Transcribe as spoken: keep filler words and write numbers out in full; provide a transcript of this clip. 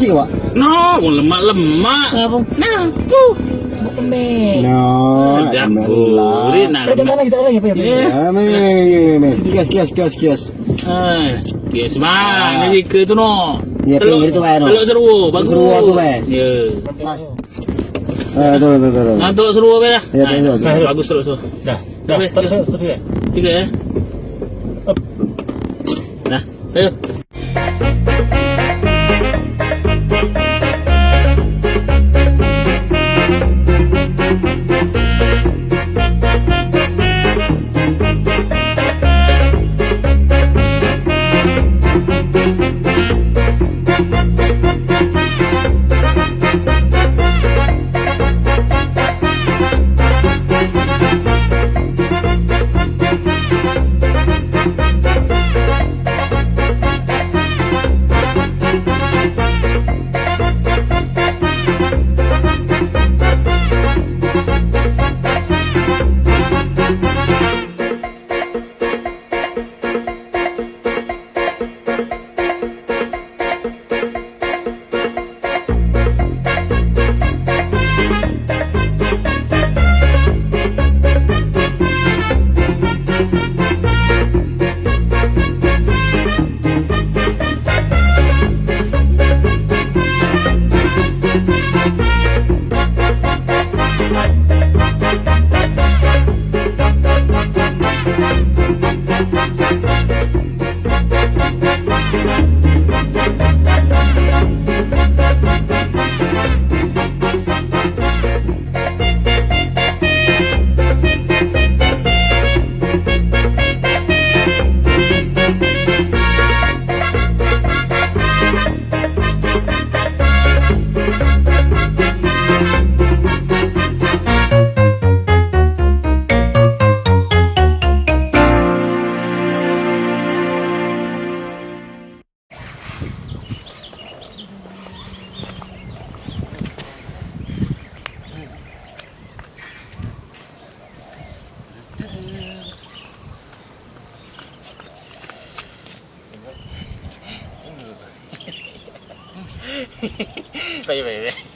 Cik, Wak. No, wong lemak-lemak. Apo? Nah, tuh. Bukan, Mek. No, Dak enak boleh, lah. Nah. Kita tanah, kita tanah, ya, Pak, ya, Pak? Iya. Ya, Mek, Mek, Mek, Mek. Kios, kios, kios, kios. Ah, kios, Bang. Ah. Lagi ke tu, no. Iya, telok, pinggir tu, Pak, no. Telok seruo, bagus. Seruo tu, Pak. Ya. Ah. Ah, tu, tu, tu, tu. Nah, telok seruo, Pak, dah. Iya, telok seruo. Nah, bagus telok seruo. Dah, dah. Oke, terus, tiga. Terus, tiga, ya. Up. Nah, ayo. Baik, baik, baik.